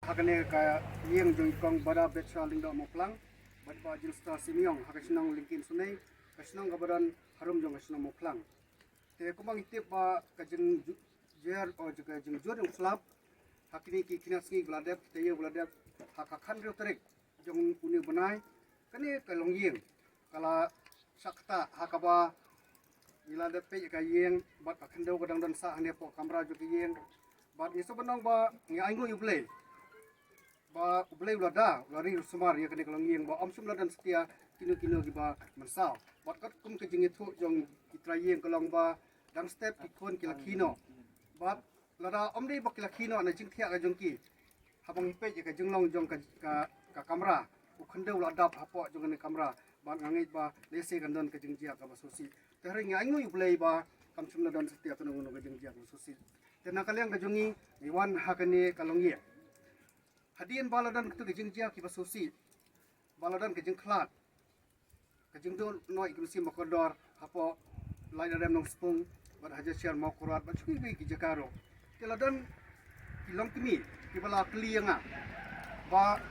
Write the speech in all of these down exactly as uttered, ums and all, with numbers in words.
Ha kane ka ïing jong i kong Bada Betsha Lyngdoh Mawphlang, bad ba Jingstar Simiong, ha ka shnong Lyngkien Sunei, ka shnong kaba don harum jong ka shnong Mawphlang. Te kumba ngi tip ba ka jingjer, o, ka jingjur jong u slap, ha kine ki khyndai sngi ba la dep, ki taïew ba la dep, ha ka khathynriew tarik jong une u bnai, kane ka longïing ka la shah ktah, ha kaba ngi la dep peit ïa ka ïing, bad ka khyndew ka dang don sah hangne hapoh kamra jong ka ïing. Bad ngi sngewbha ban ong ba ngi ainguh ïa U Blei ba U Blei u la da, u la ri u sumar ïa kane ka longïing, ba ym shym la don satia kino kino kiba mynsaw. Bad katkum ka jingïathuh jong ki trai ïing ka long ba dang step ki khun ki la khie noh. Bad lada ym dei ba ki la khie noh na jingthiah ka jong ki, haba ngi peit ïa ka jinglong jong ka, ka, ka kamra, u khyndew la dap hapoh jong kane ka kamra, bad nga ngeit ba lehse kan don ka jingjia kaba sngewsih. Te hynrei ngi ainguh ïa U Blei ba kam shym la don satia kano kano ka jingjia kaba sngewsih. Te na ka liang ka jong ngi, ngi wan ha kane ka longïing. Hadien ba la don kito ki jingjia kiba sngewsih, ba la don ka jingkhlad, ka jingduh noh ïa ki mynsiem ba kordor hapoh Laitrem Nongspung, bad ha Jashiar Mawkyrwat, bad shuh kiwei ki jaka ruh. Te la don ki longkmie kiba la kylli ïa nga ba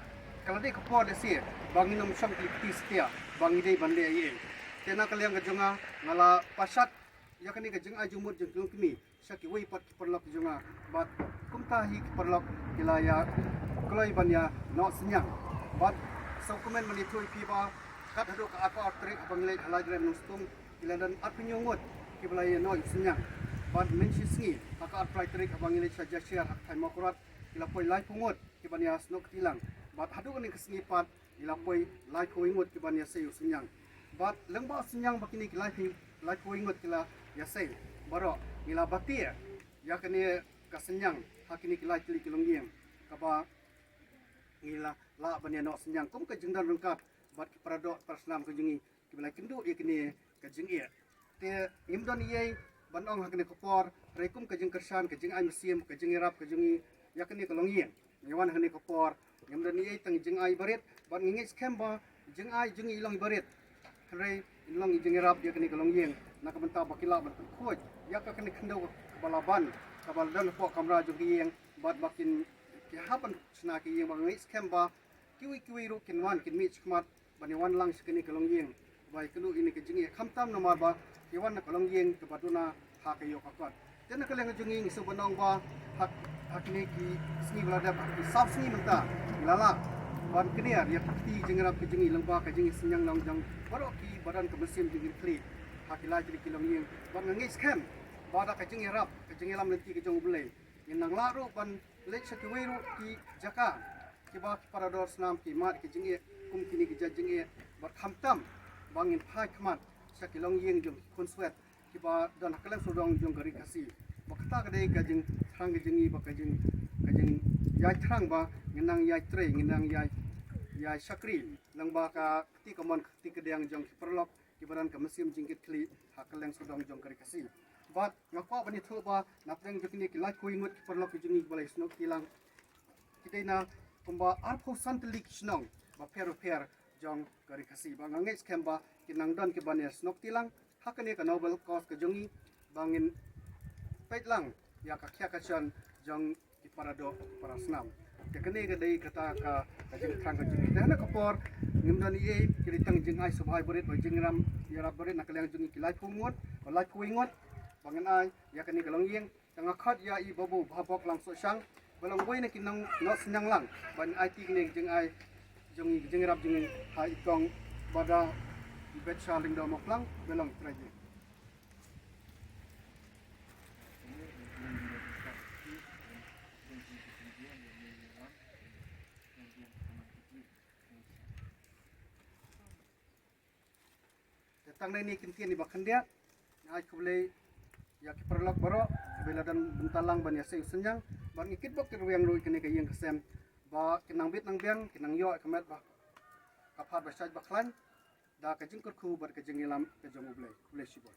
ka la dei ka por lehse ba ngin ym shong kti satia, ba ngi dei ban leh ei ei. Te na ka liang ka jong nga, nga la pashat ïa kane ka jingai jingmut jong ki longkmie sha kiwei pat ki paralok jong nga, bad kumta hi ki paralok ki la ïa kloi ban ïa noh synñiang. Bad sngewkmen ban ïathuh ïa phi ba kat haduh ka arphew ar tarik haba ngi leit ha Laitrem Nongspung, ki la don arphew hynñiew ngut kiba la ïa noh synñiang. Bad mynshisngi ha ka arphew lai tarik haba ngi leit sha Jashiar ha ka thaiñ Mawkyrwat, ki la poi laiphew ngut kiban ïa snoh kti lang. Bad haduh kane ka sngi pat ngi la poi laiphew wei ngut kiban ïa sei u synñiang. Bad lyngba u synñiang ba kine ki laiphew, laiphew wei ngut ki la ïa sei baroh, ngi la batai ïa kane ka synñiang ha kine ki lai tylli ki longïing kaba ngi la lah ban ïa noh synñiang kum ka jingdon ryngkat bad ki paradoh parasnam ka jong ngi kiba la kynduh ïa kane ka jingeh. Te ngim don ei ei ban ong ha kane ka por, hynrei kum ka jingkyrshan, ka jingai mynsiem, ka jingïarap ka jong ngi ïa kane ka longïing, ngi wan ha kane ka por, ngim don ei ei, tang jingai barit, bad ngi ngeit skhem ba jingai jong ngi i long i barit, hynrei i long i jingïarap ïa kane ka longïing, na ka bynta ba ki lah ban pynkhuid ïa ka kane ka khyndew kaba la ban, kaba la don hapoh kamra jong ka ïing, bad ba kin, ki hap ban shna ka ïing, ba ngi ngeit skhem ba kiwei kiwei ruh kin wan, kin mih shakhmat ban ïa wan lang sha kane ka longïing ba ïa kynduh ïa kane ka jingeh, khamtam namar ba ki wan na ka longïing kaba duna ha ka ïew ka kot. Te na ka liang ka jong ngi, ngi sngewbha ban ong ba ha, ha kine ki sngi ba la dep, ha ki saw sngi mynta, ngi la lah ban kner ïa ka kti jingïarap ka jong ngi lyngba ka jingsynñiang long jong baroh kiba don ka mynsiem jingkitkhlieh ha ki lai tylli ki longïing. Bad nga ngeit skhem ba da ka jingïarap, ka jingïalam lynti ka jong U Blei, ngin nang lah ruh ban leit sha kiwei ruh ki jaka kiba ki parador snam ki mad ki jingeh kum kine ki jait jingeh, bad khamtam ba ngin phai khmat sha ki longïing jong ki khunswet kiba don ha kylleng sawdong jong ka ri Khasi. Ba kata ka dei ka jingthrang ka jong ngi, ba ka jing, ka jingïai thrang ba ngin nang ïai trei, ngin nang ïai, ïai shakri lyngba ka kti kamon ka kti kadiang jong ki paralok kiba don ka mynsiem jingkitkhlieh ha kylleng sawdong jong ka ri Khasi. Bad nga kwah ban ïathuh ba na pdeng jong kine ki laiphew wei ngut ki paralok ki jong ngi kiba la ïa snoh kti lang, ki dei na kumba arphew san tylli ki shnong bapher bapher jong ka ri Khasi. Ba nga ngeit skhem ba kin nang don kiban ïa snoh kti lang ha kane ka noble cause ka jong ngi, ba ngin peit lang ïa ka khia ka shon jong ki paradoh, ki parasnam. Te kane ka dei kata ka, ka jingthrang ka jong ngi. Te ha kane ka por ngim don ei ei, ki dei tang jingai sngewbha barit, ba jingïarap, ïarap barit na ka liang jong ngi ki laiphew ngut, ba laiphew wei ngut ba ngin ai ïa kane ka longïing. Te nga khot ïa i Babu Bhabok Langsohshang ba long uwei na ki nong, nongsynñiang lang ban aiti kane ka jingai jong ngi, ka jingïarap jong ngi ha i kong Bada Betsha Lyngdoh Mawphlang, ba long trai jong ngi. Te tang na kine ki ktien kiba khyndiat, nga ai khublei ïa ki paralok baroh kiba la don bynta lang ban ïa sei u synñiang, bad ngi kitbok kitrwiang ruh ïa kane ka ïing ka sem ba kin nang bit nang biang, kin nang ïoh ïa ka met ba ka phad ba shait ba khlaiñ da ka jingkyrkhu bad ka jingïalam ka jong U Blei. Khublei shibun.